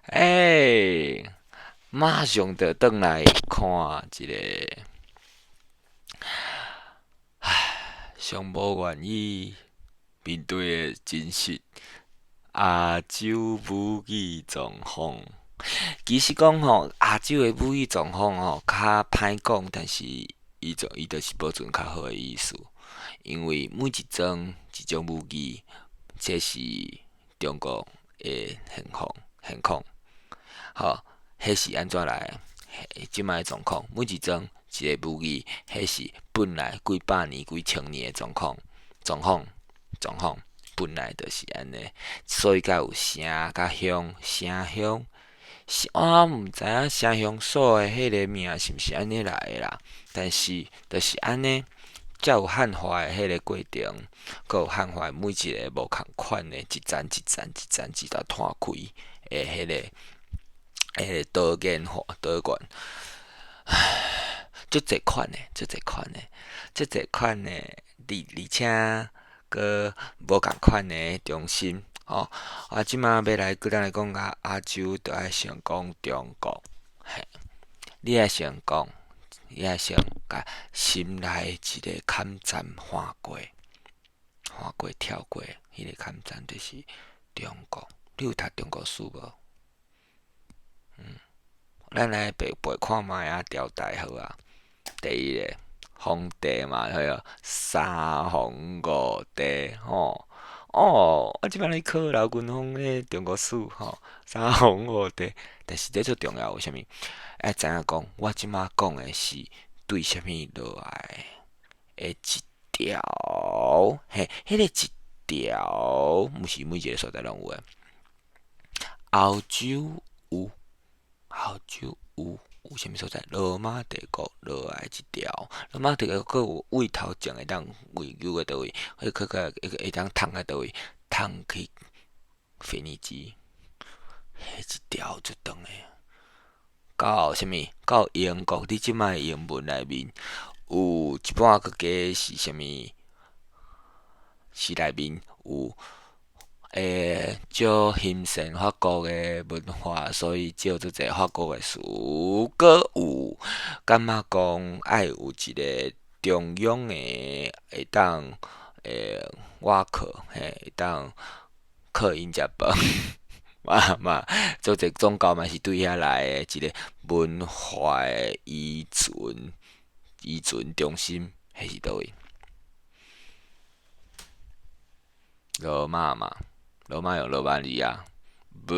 欸，馬上就轉來看一个，唉，上無願意面對的真實。亞洲武器狀況，其實講吼，亞洲的武器狀況吼較歹講，但是伊就伊就是保存較好的意思，因為每一裝一種武器，這是中國的現況現況，吼，彼是按怎來的？這擺的狀況，每一裝一个武器，彼是本來幾百年、幾千年的狀況狀況狀況。本來就是按呢，所以才有城佮鄉，城鄉，我毋知影城鄉所的彼个名是毋是按呢來的啦，但是就是按呢，才有漢化的彼个過程，閣有漢化每一个無仝款的，一層一層一層一層攤開的彼个彼个多元化多元，唉，足濟款的，足濟款的，足濟款的，而而且。閣無仝款的中心，吼！啊，這馬欲來閣咱來講較亞洲，就愛先講中國，嘿，你愛先講，你愛先共心內一个坎站橫過，橫過跳過，彼个坎站就是中國。你有讀中國史無？咱來背背看覓仔朝代好啊。第一个。皇帝嘛，彼个三皇五帝吼，哦，我這擺咧考劉軍鋒咧中國史吼，三皇五帝，但是這最重要有啥物？愛知影講，我這擺講的是對啥物落來的一條，嘿，彼个一條，毋是每一个所在攏有的。歐洲有，歐洲有。有啥物所在？羅馬帝國落來一條，羅馬帝國閣有位頭前會當位游到佗位，彼個會會當通到佗位，通去腓尼基，彼一條足長的。到啥物？到英國，佇這擺英文內面有一半閣加是啥物？是內面有。欸，借興盛法國的文化，所以借足濟法國的詞，閣有感覺講愛有一个中央的會當欸倚靠，嘿，會當靠𪜶食飯，嘛嘛，足濟宗教嘛是對遐來的一个文化的遺存遺存中心，彼是佗位？羅馬嘛，羅馬用羅馬尼亞，無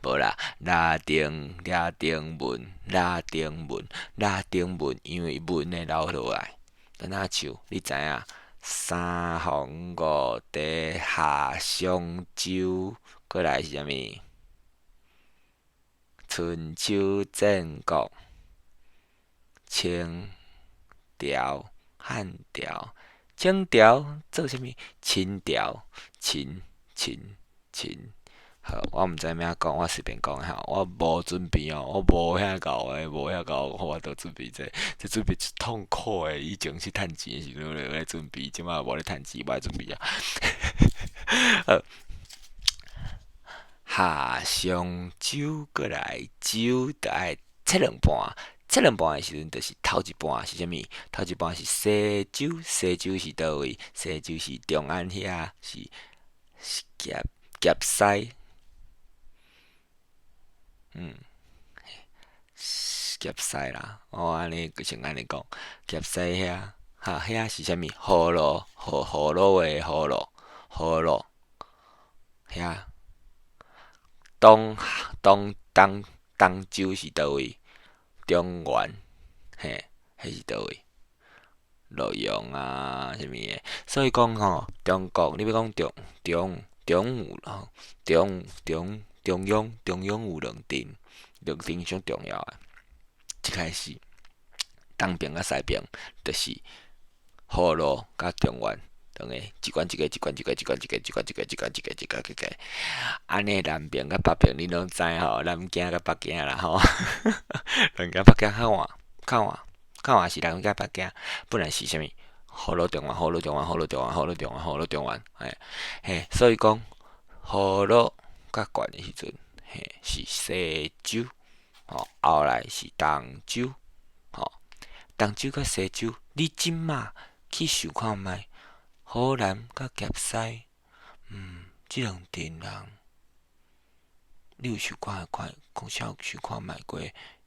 無啦，拉丁拉丁文，拉丁文，拉丁文，因為文的留落來，敢若像你知影，三皇五帝夏商周，過來是啥物？春秋戰國，清朝、漢朝。清朝做啥物？秦朝，秦秦秦。好，我毋知欲按怎講，我隨便講吼，我無準備哦，我無遐𠢕的，無遐𠢕，我都準備這，這準備足痛苦的。以前去趁錢的時陣咧準備，這擺無咧趁錢，無愛準備啊。好，夏商周過來，周就愛切兩半。切兩半的時陣，就是頭一半是啥物？頭一半是西周，西周是佗位？西周是中安遐，是是夾夾西，夾西啦。哦，按呢先按呢講，夾西遐，哈，遐是啥物？河洛，河河洛話河洛，河洛，遐，東東東東周是佗位？中原，嘿，彼是佗位？洛陽啊，啥物的？所以講吼，中國，你欲講中中中有吼，中中中央中央有兩陣，兩陣上重要的。一開始，東邊佮西邊，就是河洛佮中原。兩个，一關一个，一關一個，一關一個，一關一個，一關一個，一關一個。按呢南邊佮北邊，你攏知吼，南京佮北京啦吼。南京北京較換，較換，較換是南京北京，本來是啥物？河洛中原，河洛中原，河洛中原，河洛中原，河洛中原，嘿，嘿，所以講河洛較懸的時陣，嘿，是西周，吼，後來是東周，吼，東周佮西周，你這馬去想看覓，河南佮頰西，這兩陣人，你有想看看，講想想看覓過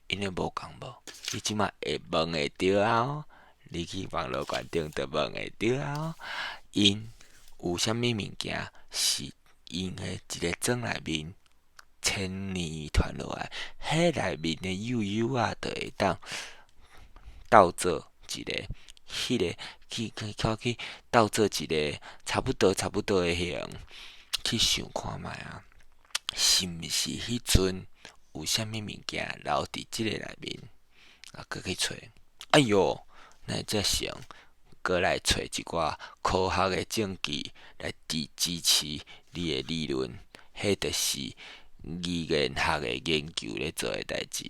𪜶的無仝無？你這馬會問會著啊！你去網路館頂就問會著啊！𪜶有啥物物件是𪜶的一个庄內面千年傳落來，彼內面的幼幼仔就會當鬥做一个，彼个去去去鬥做一个差不多差不多的形，去想看覓啊，是毋是彼陣有啥物物件留佇這个內面，啊，閣去揣？哎喲，哪會遮神？閣來揣一寡科學的證據來支持你的理論，彼就是語言學的研究咧做的代誌。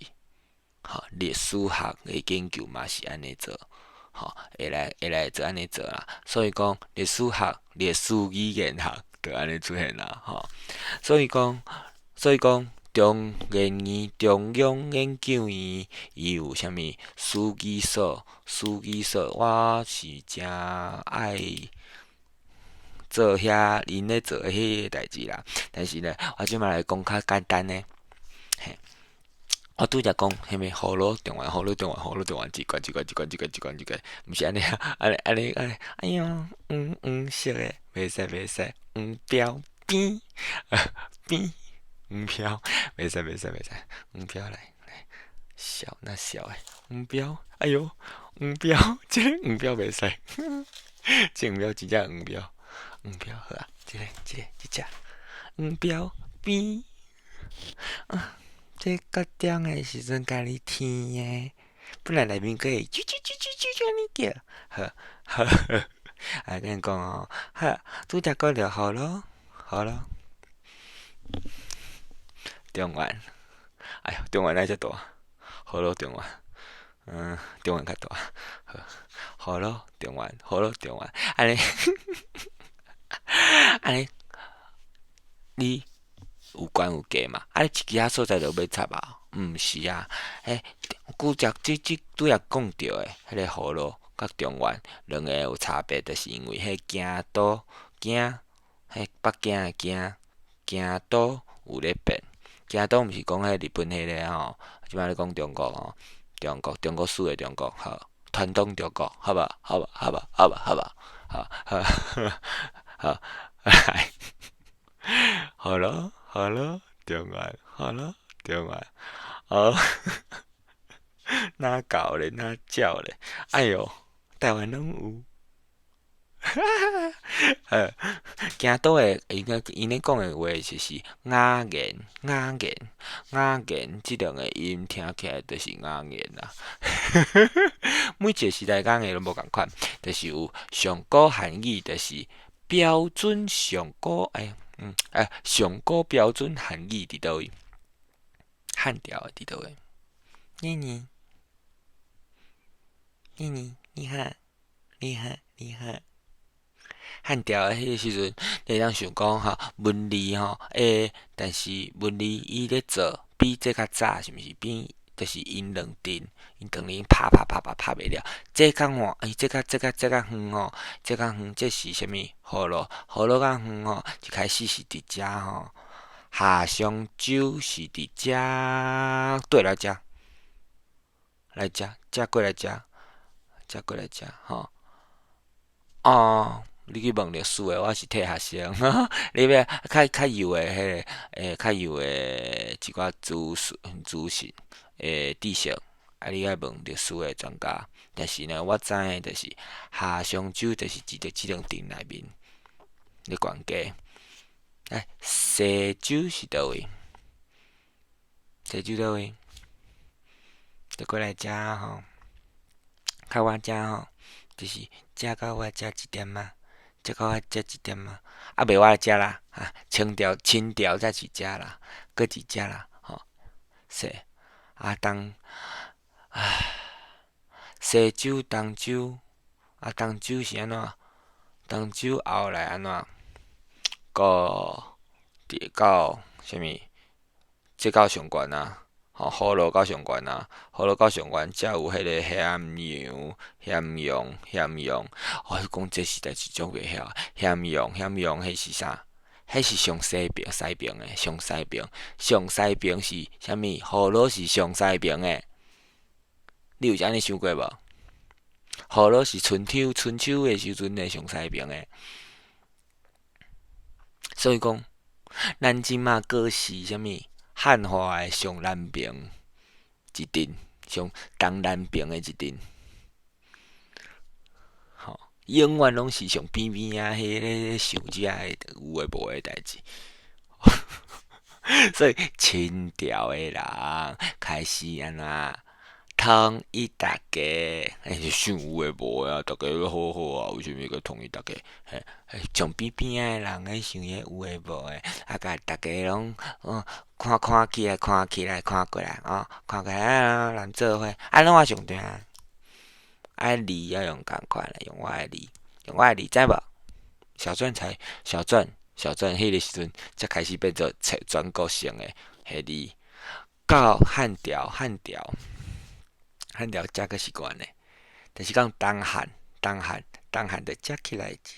吼，歷史學的研究嘛是按呢做，吼，會來做按呢做啦。所以講歷史學、歷史語言學就按呢出現啦，吼。所以講中研院、中央研究院伊有啥物史語所？史語所，我是誠愛做遐𪜶咧做彼个代誌啦。但是呢，我這馬來講較簡單的。嘿，我拄才講彼物河洛中原、河洛中原、河洛中原，一關一關一關一關一關一關，毋是按呢啊，按呢按呢按呢，哎喲，黃黃色的，袂使袂使，黃標邊邊黃標，袂使袂使袂使，黃標來來，笑那笑的黃標，哎喲，黃標，這个黃標袂使，這黃標真正黃標，黃標好啊，這个這個這隻黃標邊啊。這高中的時陣家己添的，本來內面閣會啾啾啾啾啾啾按呢叫，好，好，啊，跟你講哦，好，拄才講著好囉，好囉，中原，哎喲，中原哪遮大？河洛中原，中原較大，好，河洛中原，河洛中原，按呢，按呢，你有懸有低嘛？啊，你一支仔所在就欲插啊？毋是啊，彼拄才這這拄才講著的，彼个河洛佮中原兩个有差別，就是因為彼京都京，彼北京的京，京都有咧變。京都毋是講彼日本彼个吼，這擺咧講中國吼，中國中國史的中國，好，傳統中國，好無？好無？好無？好無？好無？好，好，好，來，河洛。河洛，中原，河洛，中原，哦，哪狗咧，哪鳥咧？哎喲，台灣攏有。哈哈，京都的，𪜶咧講的話就是雅言、雅言、雅言，這兩個音聽起來就是雅言啦。每一個時代講的攏無仝款，就是有上古漢語，就是標準上古，哎，哎，上古標準漢語佇佗位？漢朝的佇佗位？妮妮，妮妮，你好，你好，你好。漢朝的彼個時陣，你會當想講吼文字吼，欸，但是文字伊咧做比這較早，是毋是？比就是𪜶兩陣，𪜶當年拍拍拍拍拍袂了。這較遠，欸，這較這較這較遠吼，這較遠，這是啥物？河洛，河洛較遠吼，一開始是佇遮吼，夏商周是佇遮對來遮，來遮，遮過來遮，遮過來遮吼。哦，你去問歷史的，我是替學生。你欲較較幼的彼个，欸，較幼的一寡資訊資訊的知識，啊，你愛問歷史的專家。但是呢，我知的就是夏商周就是佇這兩陣內面咧懸低。來，西周是佗位？西周佗位？就過來遮吼，較我遮吼，就是遮到我遮一點仔，遮到我遮一點仔，啊，袂我遮啦，啊，清朝清朝才是遮啦，閣佇遮啦，吼，西啊東，啊，西周東周，啊東周是按怎？東周後來按怎？閣佇到啥物？這到上懸啊，吼，河洛到上懸啊，河洛到上懸，才有彼个咸陽、咸陽、咸陽。我講這實在是足袂曉。咸陽、咸陽，彼是啥？彼是上西爿、西爿的，上西爿，上西爿是啥物？河洛是上西爿的。你有按呢想過無？河洛是春秋、春秋的時陣的上西爿的。所以講，咱這馬閣是啥物？漢化的上南爿一陣，上東南爿的一陣。吼，永遠攏是上邊邊仔，彼咧想這个有的無的代誌。所以清朝的人開始按怎統一大家，欸，想有的無的啊，逐家攏好好啊，為啥物閣統一大家？嘿，上邊邊仔的人咧想彼有的無的，啊，共逐家攏看看起來，看起來，看過來，哦，看過來啊，人做伙，啊，攏愛上對啊，啊，字要用仝款的，用我的字，用我的字，知無？小篆才小篆，小篆，彼个時陣才開始變做全國性的彼字，到漢朝，漢朝。漢朝才閣習慣的，就是講東漢，東漢，東漢就遮起來字。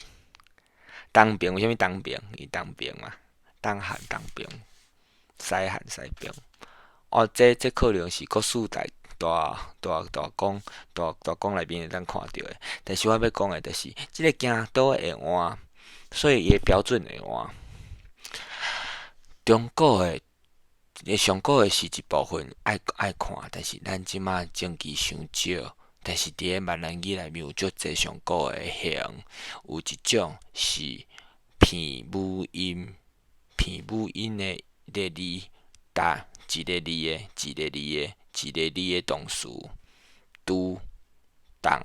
東爿為啥物東爿？伊東爿嘛，東漢東爿，西漢西爿。哦，這可能是國史大大大大綱大大綱內面會當看著的。但是我欲講的就是，這个京都會換，所以伊的標準會換。中國的。上古的是一部分愛愛看，但是咱這馬證據傷少。但是佇咧閩南語內面有足濟上古的形，有一種是片母音，片母音的个字，搭一个字的，一个字的，一个字的動詞，拄、當、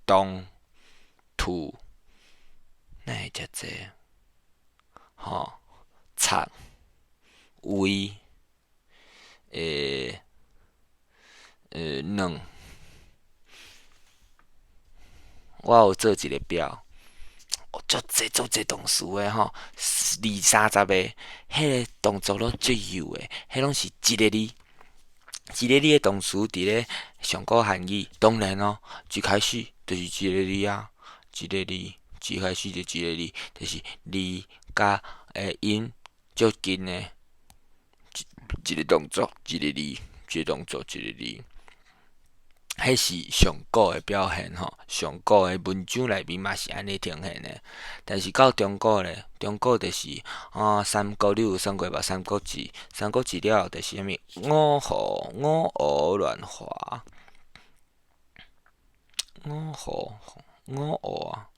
當、吐，哪會遮濟？吼，插。位，欸，軟，我有做一个表，足濟足濟動詞的吼，二三十個，彼个動作攏足幼的，彼攏是一个字，一个字的動詞佇咧上古漢語，當然咯，一開始就是一个字啊，一个字，一開始就一個字，就是字佮音足近的。一個動作，一個字，一個動作，一個字，彼是上古的表現吼。上古的文章內面嘛是按呢呈現的。但是到中古咧，中古就是啊，三國你有算過無？三國志，三國志了後就是啥物？五胡，五胡亂華，五胡，五胡啊，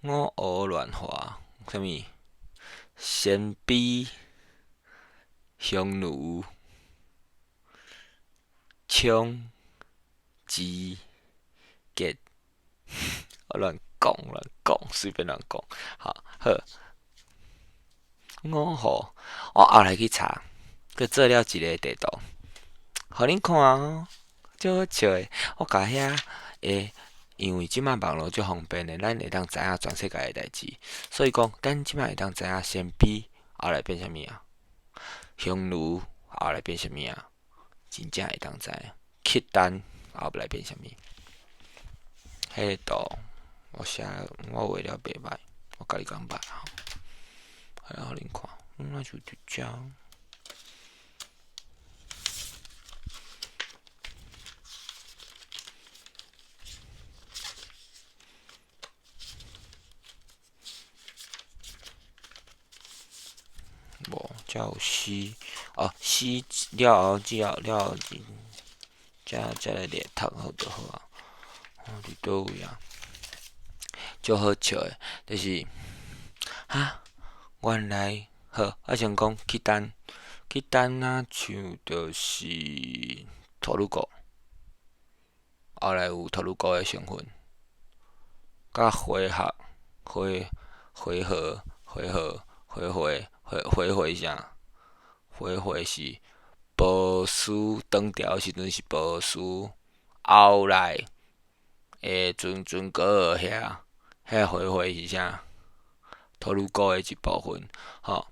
五胡亂華，啥物？鮮卑。匈奴、羌、支、結，我亂講亂講，隨便亂講。好，好，五胡，我後來去查，閣做了一个地圖，予恁看哦，足好笑的。我共遐會，因為這馬網路足方便的，咱會當知影全世界的代誌。所以講，咱這馬會當知影鮮卑後來變啥物啊？匈奴後來變啥物啊？真正會當知影。契丹後來變啥物？彼个圖我寫我畫了袂䆀，我家己感覺吼。來，予恁看，那就佇遮。無，遮有詩，哦，詩了後，之後了後，遮才來列讀好就好啊。哦，佇佗位啊？足好笑的，就是，哈，原來好，我先講契丹，契丹若像就是吐魯國，後來有吐魯國的成分，佮回紇、回回紇、回紇、回回。回回回啥？回回是波斯唐朝時陣是波斯，後來準準噶爾遐，遐回回是啥？吐魯國的一部分，吼。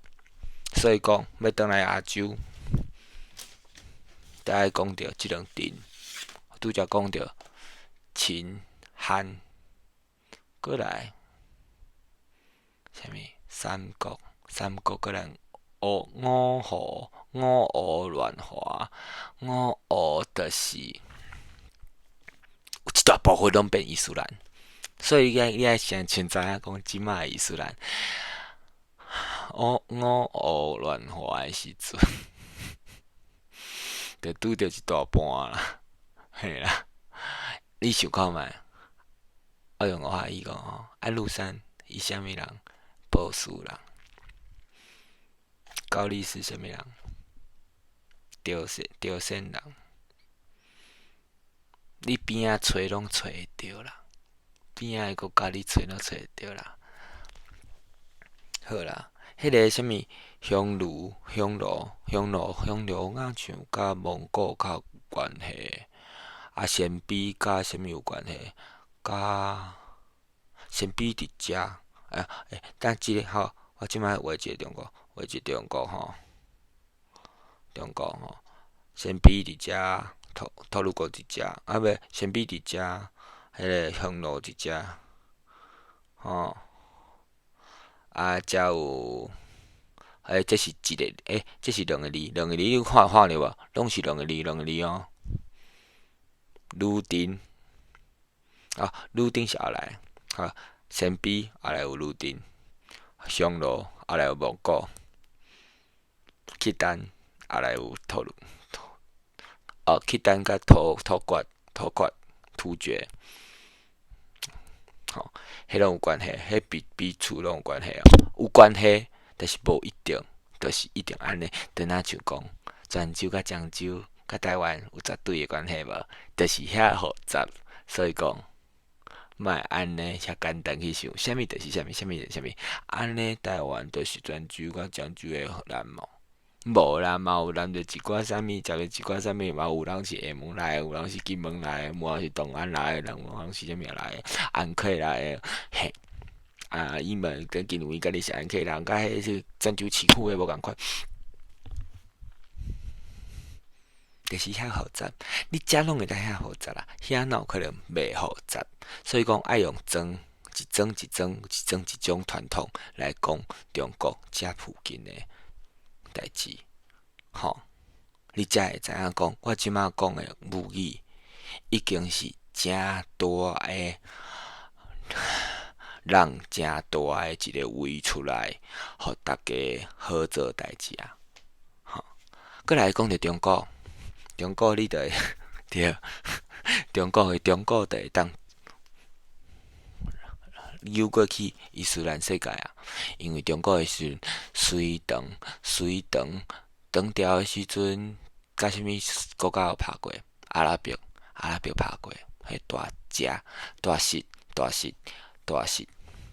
所以講欲轉來亞洲，得愛講著這兩陣，拄才講著秦漢，過來，啥物？三國，三國過來五五胡，五胡亂華，五胡就是有一大部分攏變伊斯蘭，所以你愛先先知影講這擺伊斯蘭，五五胡亂華的時陣，就拄著一大半啦，嘿啦，你想看覓？我用華語講吼，安祿山伊啥物人？波斯人。高麗是啥物人？朝鮮朝鮮人。你邊仔揣攏揣會著啦，邊仔的國家你揣攏揣會著啦。好啦，彼个啥物匈奴、匈奴、匈奴、匈奴，敢像佮蒙古較有關係，啊，鮮卑佮啥物有關係？佮鮮卑佇遮，啊，欸，等這个吼，我這擺畫一个中國，畫一個中國吼，中國吼，鮮卑佇遮，吐吐魯國佇遮，啊袂，鮮卑佇遮，彼个匈奴佇遮，吼，啊，遮有，欸，這是一個，欸，這是兩個字，兩個字你看看著無？攏是兩個字，兩個字哦。女真，啊，女真是後來，啊，鮮卑後來有女真，匈奴後來有蒙古，契丹後來有吐魯，哦，契丹佮突突厥、突厥、突厥，吼，彼攏有關係，彼彼彼此攏有關係哦，有關係，但是無一定，就是一定按呢，就若像講，泉州佮漳州佮台灣有絕對的關係無？就是遐複雜，所以講，莫按呢遐簡單去想，啥物就是啥物，啥物就是啥物，按呢台灣就是泉州佮漳州的人無？無啦，嘛有人就一寡啥物，食著一寡啥物，嘛有人是廈門來的，有人是金門來的，有人是同安來的，有人是啥物來的，安溪來的，嘿，啊，伊們跟金門家己是安溪人，佮彼是泉州市區的無仝款，就是遐複雜，你遮攏會當遐複雜啦，遐哪有可能袂複雜？所以講愛用裝一種一種一種一種傳統來講中國遮附近的代誌，吼，你才會知影講，我這擺講的母語已經是誠大的人，誠大的一個圍出來，予大家好做代誌啊！吼，閣來講著中國，中國你就會對，中國的中國就會當游過去伊斯蘭世界啊，因為中國的時陣，隋唐、隋唐唐朝的時陣，佮啥物國家有拍過？阿拉伯、阿拉伯拍過，彼大隻、大食、大食、大食、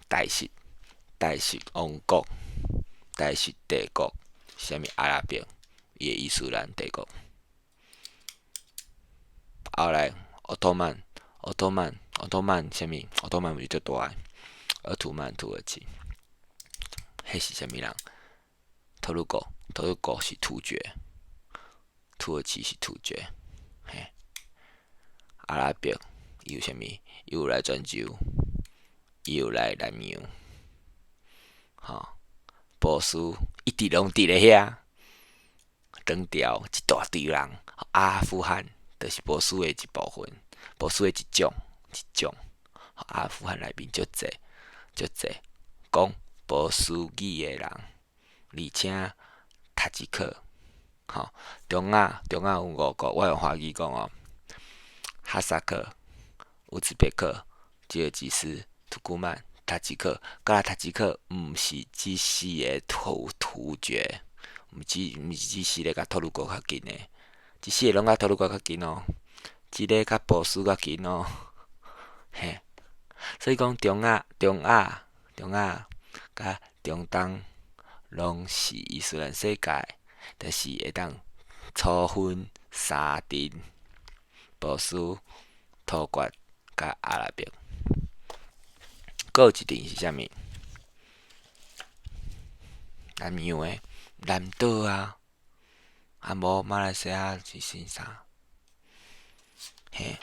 大食、大食王國、大食帝國，啥物阿拉伯，伊的伊斯蘭帝國。後來，奧托曼、奧托曼、奧托曼啥物？奧托曼毋是足大个？鄂圖曼土耳其，彼是啥物人？吐魯國，吐魯國是突厥，土耳其是突厥，嘿。阿拉伯伊有啥物？伊有來泉州，伊有來南洋，吼。波斯一直攏佇咧遐，唐朝一大堆人，阿富汗就是波斯的一部分，波斯的一種，一種。阿富汗內面足濟。足濟講波斯語的人，而且塔吉克，吼，中亞中亞有五國，我用華語講哦，哈薩克、烏茲別克、吉爾吉斯、土庫曼、塔吉克，佮塔吉克毋是這四个突突厥，毋是這四个佮吐魯國較近的，這四个攏佮吐魯國較近哦，這个佮波斯較近哦，嘿。所以講中亞、中亞、中亞佮中東攏是伊斯蘭世界，但是會當粗分三陣：波斯、突厥佮阿拉伯。閣有一陣是啥物？南洋的南島啊，啊無馬來西亞是姓啥？嘿，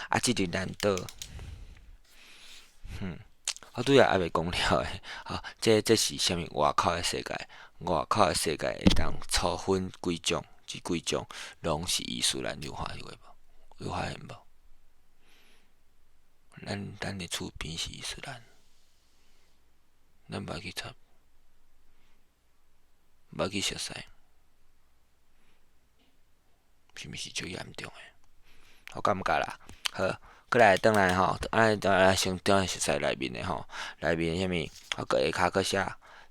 啊，這個南島，我拄仔猶未講了的，吼，這是啥物？外口的世界，外口的世界會當粗分幾種，這幾種攏是伊斯蘭，你有看過無？有發現無？咱的厝邊是伊斯蘭，咱無愛去插，無愛去熟似，是毋是足嚴重的？我感覺啦，好，閣來轉來吼，按呢來先轉來熟似內面的吼，內面啥物？我閣下跤閣寫，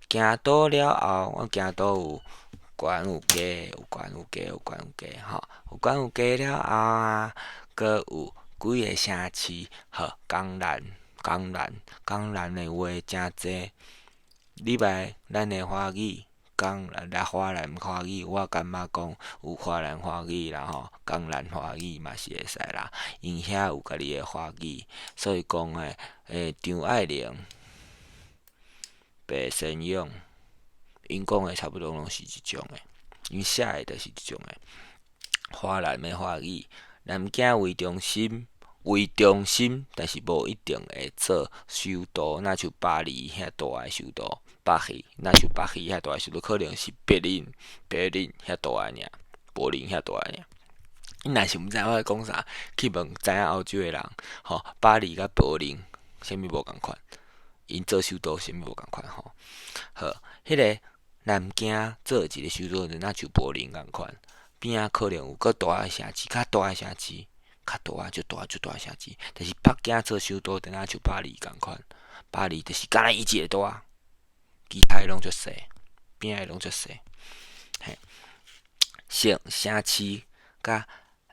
行倒了後，我行倒有懸有低，有懸有低，有懸有低吼，有懸有低了後啊，閣有幾个城市，好，江南、江南、江南的話誠濟。禮拜咱的華語，江南來華南華語，我感覺講有華南華語啦吼，江南華語嘛是會使啦。𪜶遐有家己的華語，所以講張愛玲、白先勇，𪜶講的差不多攏是這種的，𪜶寫的就是這種的。華南的華語，南京為中心，為中心，但是無一定會做首都，若像巴黎遐大的首都，巴黎，若像巴黎遐大的首都，可能是柏林，柏林遐大的爾，柏林遐大的爾。你若是毋知我咧講啥，去問知影歐洲的人，吼，巴黎佮柏林，啥物無仝款？𪜶做首都啥物無仝款吼？好，彼个南京做一个首都，就若像柏林仝款，邊仔可能有閣大的城市，較大的城市，較大、足大、足大的城市。但是北京做首都，就若像巴黎仝款，巴黎就是敢若伊一個大，其他的攏足細，邊仔的攏足細。嘿，城城市佮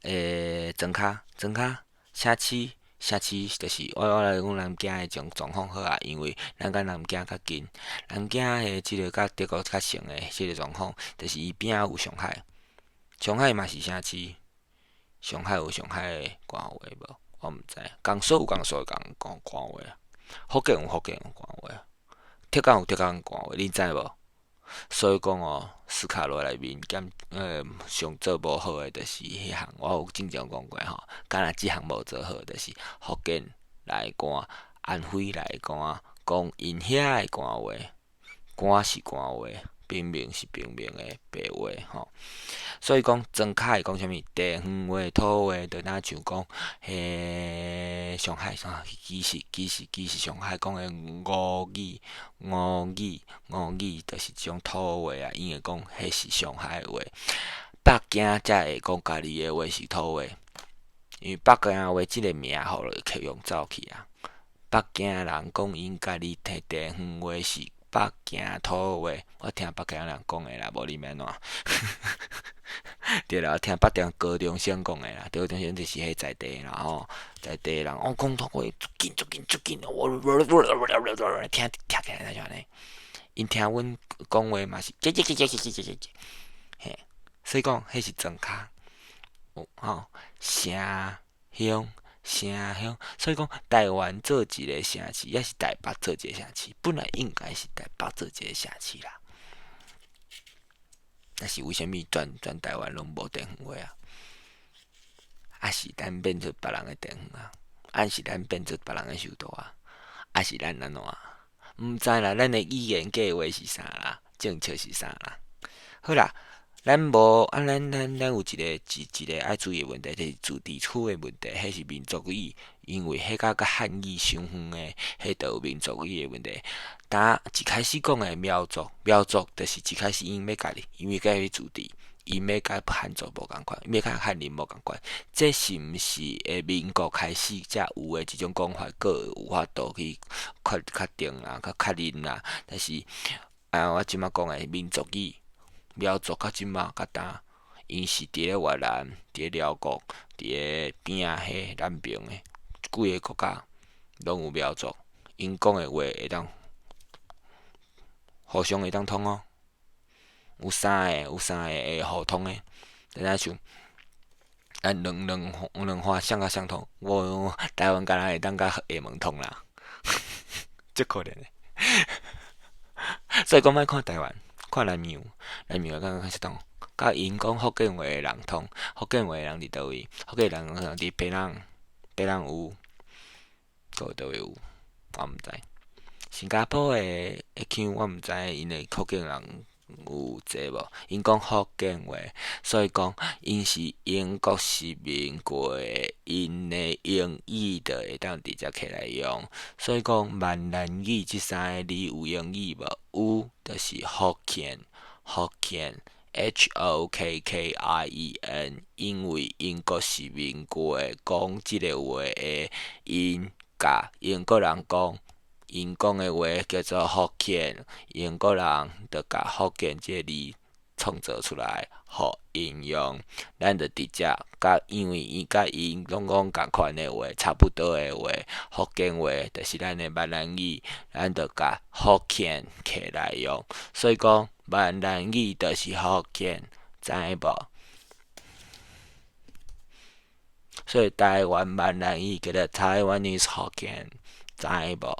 莊跤莊跤城市城市就是我來講南京的狀狀況好啊，因為咱佮南京較近，南京的這个佮德國較像的這个狀況，就是伊邊仔有上海，上海嘛是城市，上海有上海的官話無？我毋知，江蘇有江蘇的官官話，福建有福建的官話，浙江有浙江的官話，你知無？所以講哦，斯卡羅內面兼上做無好的，就是彼項，我有之前講過吼，敢若這項無做好，就是福建來官、安徽來官，講𪜶遐的官話，官是官話，平民是平民的白話吼。所以講莊跤會講啥物？地方話、土話，就若像講，彼上海啥？其實上海講的吳語、吳語、吳語，就是一種土話啊。𪜶會講彼是上海話，北京才會講家己的話是土話，因為北京話這个名予客用走去啊。北京人講𪜶家己地地方話是北京土話，我聽北京人講的啦，無你欲按怎？對啦，我聽北京高中生講的啦，高中生就是彼在地啦吼，在地人哦講土話足緊足緊足緊，聽聽起來就按呢。𪜶聽阮講話嘛是，嘿，所以講彼是莊跤，吼，城鄉城鄉，所以講台灣做一个城市，抑是台北做一个城市，本來應該是台北做一个城市啦。但是為啥物全全台灣攏無地方話啊？抑是咱變做別人的地方啊？抑是咱變做別人的首都啊？抑是咱按怎？毋知啦，咱的語言計劃是啥啦？政策是啥啦？好啦，咱無啊，咱有一个一一个愛注意的問題，就是自治區的問題，彼是民族語，因為彼佮佮漢語相遠的，彼就有民族語的問題。當一開始講的苗族，苗族就是一開始𪜶欲家己，因為家己自治，𪜶欲佮漢族無仝款，欲佮漢人無仝款。這是毋是民國開始才有的這種講法，閣有法度去確確定啦、較確認啦？但是啊，我這馬講的民族語，苗族到這馬到今，𪜶是佇咧越南、佇咧寮國、佇咧邊仔彼南邊的幾个國家，攏有苗族，𪜶講的話會當互相會當通哦。有三个，有三個會互通的，就若像咱兩兩兩岸啥較相通，我台灣敢若會當佮廈門通啦，足可憐的。所以講莫看台灣，看南洋，南洋敢若較適當。佮𪜶講福建話的人通，福建話的人佇佗位？福建人佇檳榔，檳榔有，閣有佗位有？我毋知。新加坡的腔我毋知𪜶的福建人有濟無？𪜶講福建話，所以講𪜶是英國殖民過的，𪜶的英語就會當直接摕來用。所以講閩南語這三个字有英語無？有，就是福建，福建，Hokkien，因為英國殖民過的講這个話的，𪜶共英國人講。𪜶講的話叫做福建，英國人就共福建這個字創造出來，予𪜶用。咱就直接共因為伊佮𪜶攏講仝款的話，差不多的話，福建話就是咱的閩南語，咱就共福建摕來用。所以講閩南語就是福建，知無？所以台灣閩南語叫做 Taiwanese Hokkien，知無？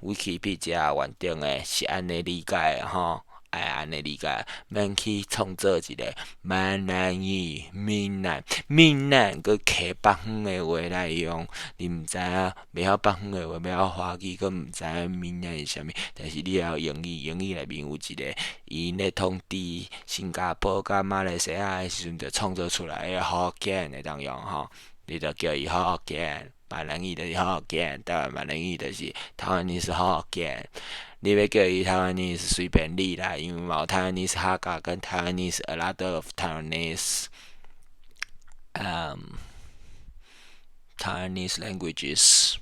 維基比較完整的是按呢理解的吼，愛按呢理解，免去創造一个閩南語、閩南、閩南，閣摕北方的話來用，你毋知影，袂曉北方的話，袂曉華語，閣毋知影閩南是啥物。但是你會曉英語，英語內面有一个，𪜶咧統治新加坡佮馬來西亞的時陣，就創造出來的福建會當用吼，你就叫伊福建。閩南語就是福建，台灣閩南語就是 Taiwanese Hokkien。你欲叫伊 Taiwanese 隨便你啦，因為嘛有 Taiwanese Hakka 跟 Taiwanese a lot of Taiwanese languages,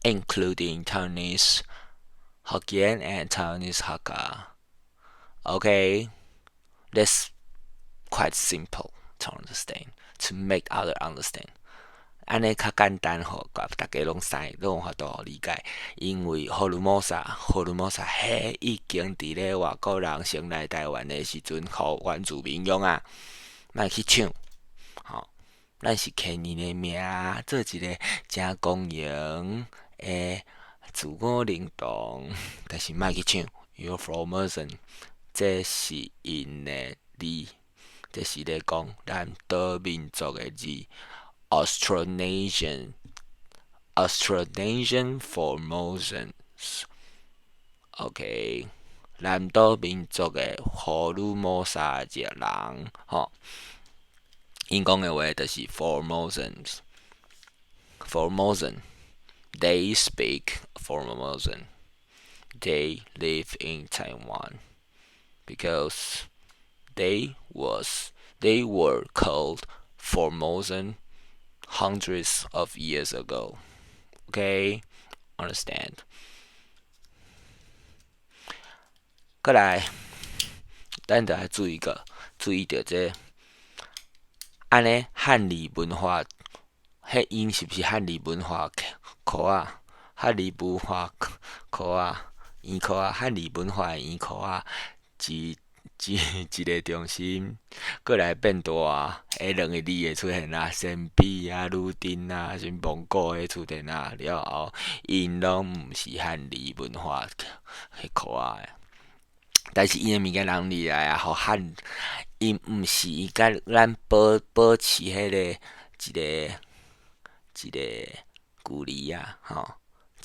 including Taiwanese Hokkien and Taiwanese Hakka. Okay, that's quite simple to understand, to make other understand. 按呢較簡單吼，共逐家攏使攏有法度理解。因為福爾摩沙，福爾摩沙，彼已經佇咧外國人先來台灣的時陣，予原住民用啊，莫去搶，吼，咱是摕𪜶的名做一个誠光榮的自我認同，但是莫去搶，You're Formosan，這是𪜶的字，這是咧講南島民族的字。Austronesian, Austronesian Formosans, OK，南島民族的福爾摩沙一個人，吼，𪜶講的話就是 Formosans, Formosan, they speak Formosan, they live in Taiwan because they were called Formosan hundreds of years ago. Okay, understand. 過來，咱就愛注意個，注意著這，按呢漢字文化，彼𪜶是毋是漢字文化科仔？漢字文化科仔，圓科仔，漢字文化的圓科仔，一一一个中心，過來變大，彼兩個字會出現啊，鮮卑啊、女真啊，啥物蒙古的出現啊了後，𪜶攏毋是漢字文化彼科仔的，但是𪜶的物件人入來啊，予漢，𪜶毋是佮咱保保持彼个一個一個距離啊，吼，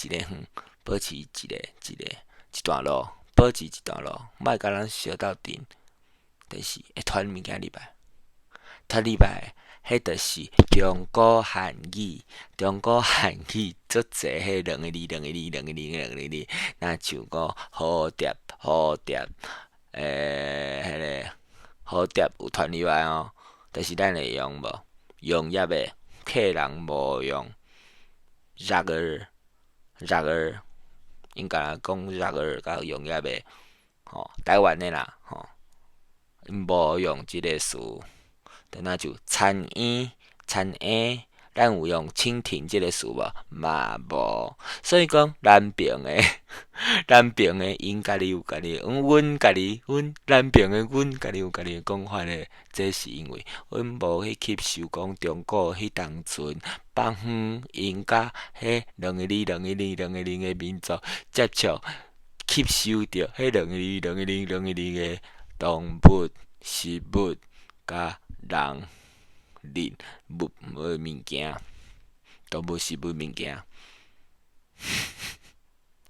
一個遠，保持一個一個一段路。保持一段路，莫共人相鬥陣，就是會傳物件入來，傳入來，彼就是中古漢語，中古漢語足濟彼兩个字、兩个字、兩个字、兩个字，若像講蝴蝶、蝴蝶，彼个蝴蝶有傳入來哦，但是咱會用無？用抑袂，客人無用，熱兒，熱兒。𪜶敢若講熱兒佮用抑袂，吼，台灣的啦，吼，𪜶無用這个詞，等下就田嬰、田嬰，咱有用蜻蜓這个詞無？嘛無，所以講南爿的，南爿的𪜶家己有家己，阮家己，阮南爿的阮家己有家己的講法的，這是因為阮無去吸收講中古彼當陣北方𪜶佮彼兩个字、兩個字、兩個字的民族接觸，吸收著彼兩個字、兩個字、兩個字的動物。食物佮人人物物件，動物食物物件，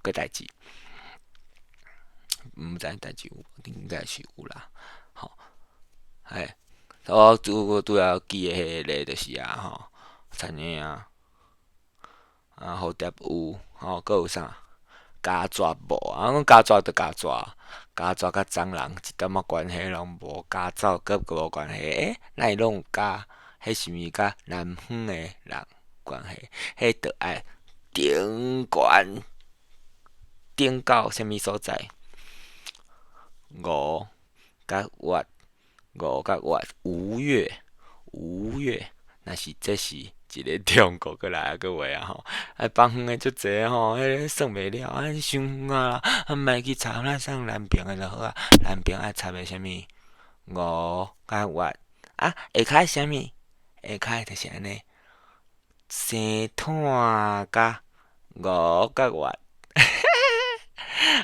閣代誌，毋知代誌有無，應該是有啦，吼，嘿，我拄拄仔記的彼個例就是啊，吼，田螺啊，啊蝴蝶有，吼，閣有啥？虼蛇無啊，講虼蛇就虼蛇，虼蛇佮蟑螂一點仔關係攏無，家走閣無關係，欸，哪會攏有家？彼是毋是佮南方的人關係？彼著愛頂懸頂到啥物所在？吳佮越，吳佮越，吳越，吳越，若是這是一个中國過來的話啊吼，啊北方的足濟吼，彼个算袂了，啊傷遠啊，啊莫去插，咱送南爿的就好啊。南爿愛插的啥物？吳佮越，啊下跤啥物？下跤就是按呢，生炭佮吳佮越，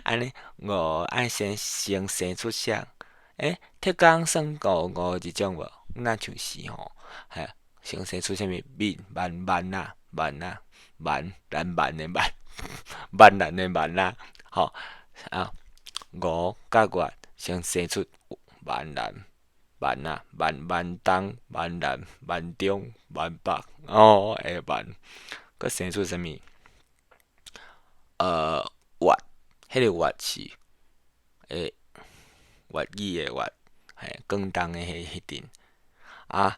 按呢吳愛先先生出啥？欸，浙江算吳吳一種無？若像是吼，嘿，先生出啥物？閩閩閩啊，閩啊，閩南蠻的蠻，閩南的閩啊，吼啊，吳佮越先生出閩南，閩啊，閩閩東、閩南、閩中、閩北，哦，會閩，閣生出啥物？越，彼个越是欸粵語的粵，嘿，廣東的彼彼陣，啊，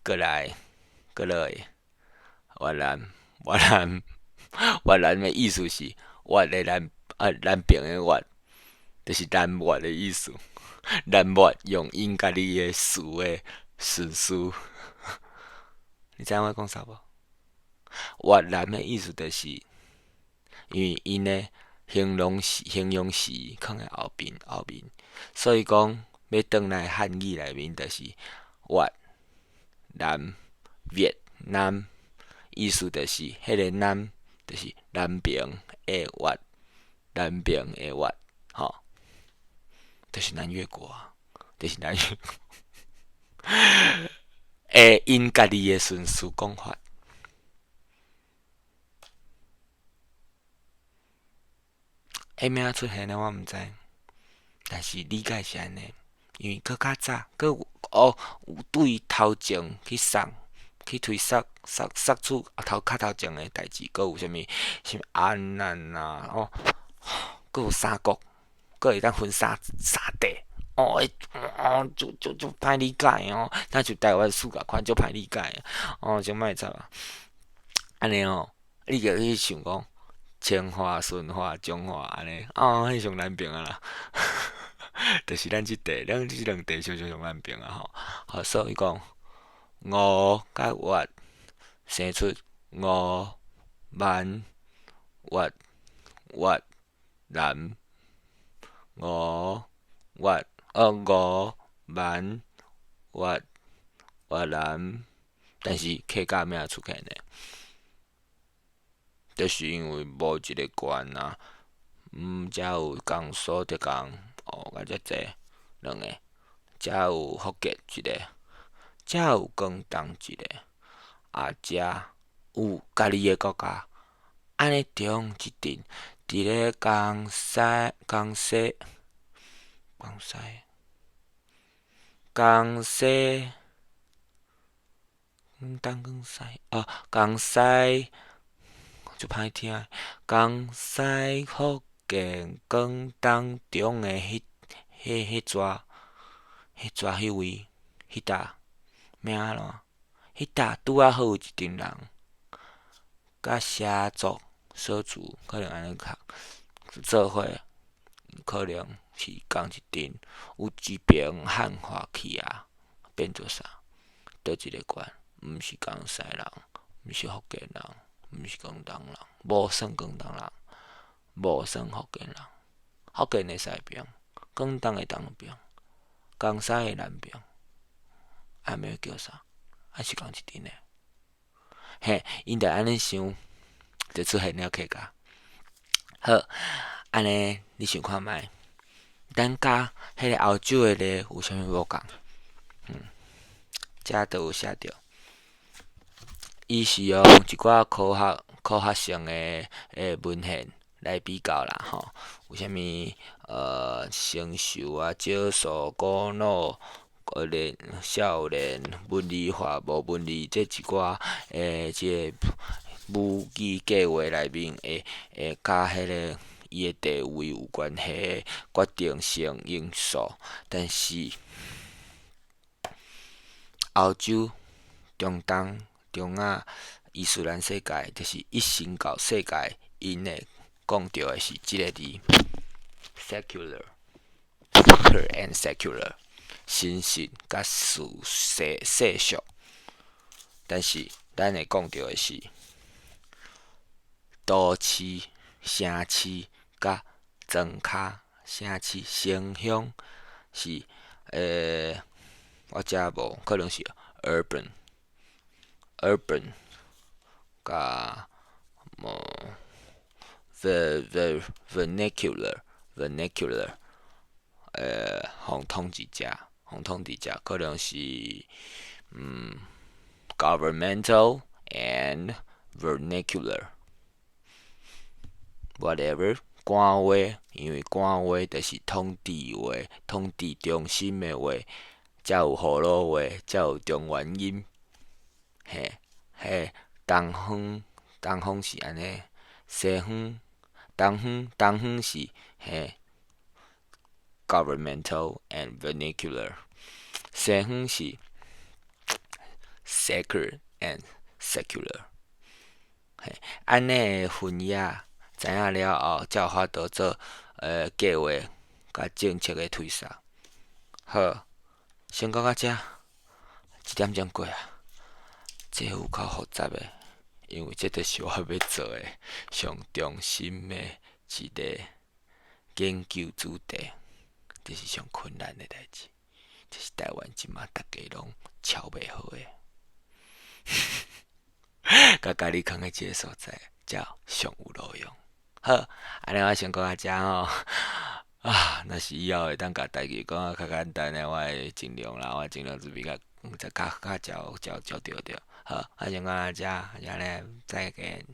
過來，過落去，越南，越南，越南的意思是越的南，啊，南爿的越，就是南越的意思。南越用𪜶家己的詞的順序，你知影我講啥無？越南的意思就是，因為𪜶的形容詞、形容詞囥佇後面，後面，所以講欲轉來漢語內面就是越南越南，意思就是彼个南就是南爿的越，南爿的越，吼。就是南越國啊，就是南越。會𪜶家己的順序講法。彼欲按怎出現的我毋知，但是理解是按呢，因為閣較早，閣有哦，有對頭前去送，去推捒捒捒出頭較頭前的代誌，閣有啥物？啥物安南啊，哦，閣有三國。閣會當分三三塊，哦，哦，足足足歹理解哦，若像台灣史共款，足歹理解，哦，先莫插啊。按呢哦，你著去想講，清華、順化、中華按呢，哦，彼上難明啊啦，就是咱這塊，咱這兩塊相相上難明啊吼。好，所以講，吳佮越生出吳、閩、越、越南。吳越哦，吳閩越越南，但是客家欲按怎出現呢？就是因為無一個縣啊，嗯，才有江蘇、浙江，哦，共遮濟兩个，才有福建一个，才有廣東一个，啊，才有家己的國家。按呢中一陣，佇咧江西、江西、江西、江西、廣東、廣西，哦，江西，足歹聽。江西、福建、廣東中的彼、彼、彼逝、彼逝彼位、彼搭，欲按怎？彼搭拄仔好有一陣人。佮畲族、畲族可能按呢讀做伙，可能是仝一陣，有一爿漢化去啊，變做啥？佗一个縣，毋是江西人，毋是福建人，毋是廣東人，無算廣東人，無算福建人。福建的西爿，廣東的東爿，江西的南爿，啊，欲叫啥？還是仝一陣的。嘿，𪜶著按呢想，就出現了客家。好，按呢你想看覓？咱佮彼个歐洲的咧有啥物無仝？遮都有寫著。伊是用一寡科學科學性的的文獻來比較啦，吼，有啥物成熟啊、少數、古老、年少年、文字化、無文字，這一寡這个母語計劃內面會會佮彼个伊的地位有關係決定性因素，但是歐洲、中東、中亞、伊斯蘭世界，就是一神教世界，𪜶會講著的是這个字：secular，sacred and secular，神聖佮世世世俗。但是咱會講著的是都市、城市佮莊跤、城市、城鄉是我遮無，可能是 urban，urban 佮 vernacular，vernacular，予統治者，予統治者可能是governmental and vernacular，whatever，官話，因為官話就是統治話，統治中心的話，才有葫蘆話，才有中原音，嘿，嘿，東方，東方是按呢，西方，東方，東方是嘿，governmental and vernacular，西方是 sacred and secular，嘿，按呢的分野，知影了後，才有法度做計劃佮政策的推捒。好，先講到遮，一點鐘過啊，這有夠複雜的，因為這就是我欲做的上中心的一個研究主題，這是上困難的代誌，這是台灣這馬逐家攏抄袂好的，佮家己囥佇這个所在，才上有路用。好，按呢我先講到遮吼。啊，若是以後會當共台語講啊較簡單的，我會盡量啦，我盡量準備較再較較照照照著著。好，我先講到遮，按呢再見。